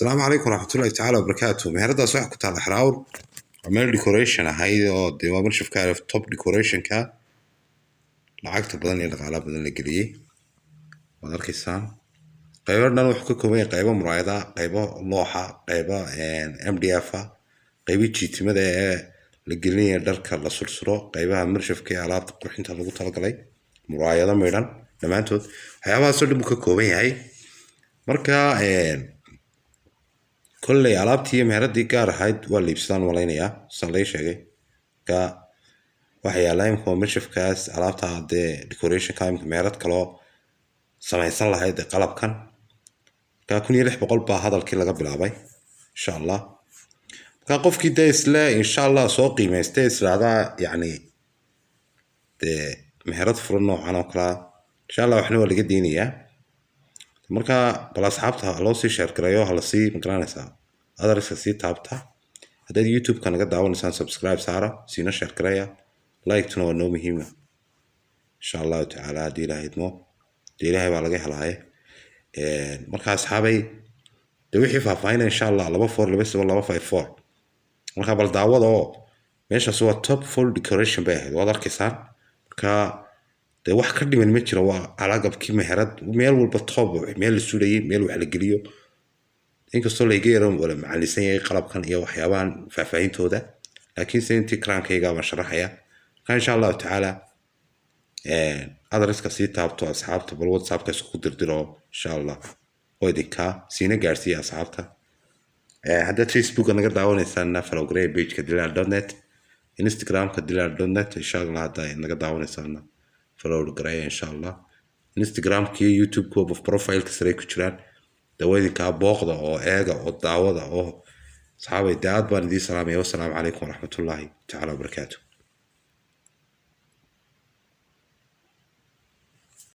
Asalaamu calaykum waraxmatullahi tacaala wabarakaatu. Meheradaas waxaa ku taala Xeraawr, waa meel decoration ahayd oo dee waa marshafka top decorationka, lacagta badan iyo dhaqaalaha badan la geliyey. Waad arkaysaan, qaybo dhan wuxuu ka kooban yahay: qaybo muraayada, qaybo looxa, qaybo MDF ah, qaybo jiitimada ee la gelinaya dharka la sursuro, qaybaha marshafka ee alaabta qurxinta lagu talagalay, muraayado midhan, dhammaantood waxyaabahaasoo dhan buu ka kooban yahay. Marka kolley alaabtii iyo meheradii gaar ahayd waa la iibsadaan malaynayaa, saan lay sheegay. Marka waxa yaallaa imika waa marshafkaas alaabta dee decorationka. Imika meherad kaloo samaysan lahayd ee qalabkan, marka 1600 baa hadalkii laga bilaabay, insha Allah. Marka qofkii dee isle insha Allah soo qiimaystay, islaahdaa yacni dee meherad furan noocan oo kalea, insha Allah waxna waa laga deynayaa. Marka bal asxaabta loo sii share gareeyo, hala sii magaranaysaa, addresska sii taabta. Haddaad YouTube-ka naga daawanaysaan, subscribe saara, siina share gareeya, like-tuna waa noo muhiima, insha Allahu tacaala. Haddii Ilaahay idmo, dee Ilaahay baa laga helaaye. Marka asxaabay, dee wixii faahfaahinaya, insha Allah, 2427254. Marka bal daawada oo meeshaas waa top full decoration bay ahayd, waad arkaysaan. Marka dee wax ka dhiman ma jiro, waa alagabkii meherad, meel walba top, meel la sudhayay, meel wax la geliyo. Inkastoo layga yaro wala macalisan yahay qalabkan iyo waxyaabahan faahfaahintooda, laakiin se intii karaankayga baan sharaxaya. Marka insha Allahu tacaala addresska sii taabto asxaabta, bal WhatsAppka isku dirdiro, insha Allah oo idinkaa siina gaarsiiya asxaabta. Haddaad Facebooka naga daawanaysaanna, follow gareeya pageka dilaal.net, Instagramka dilaal.net, insha Allah. Haddaa naga daawanaysaanna, follow gareeya, insha Allah. Instagramka iyo YouTube-ka profileka sare ku jiraan. Dawadinkaa booqda oo eega oo daawada oo asxaabay. Dee aad baan idiin salaamaya. Wasalaamu calaykum waraxmatullaahi tacaala wabarakaatu.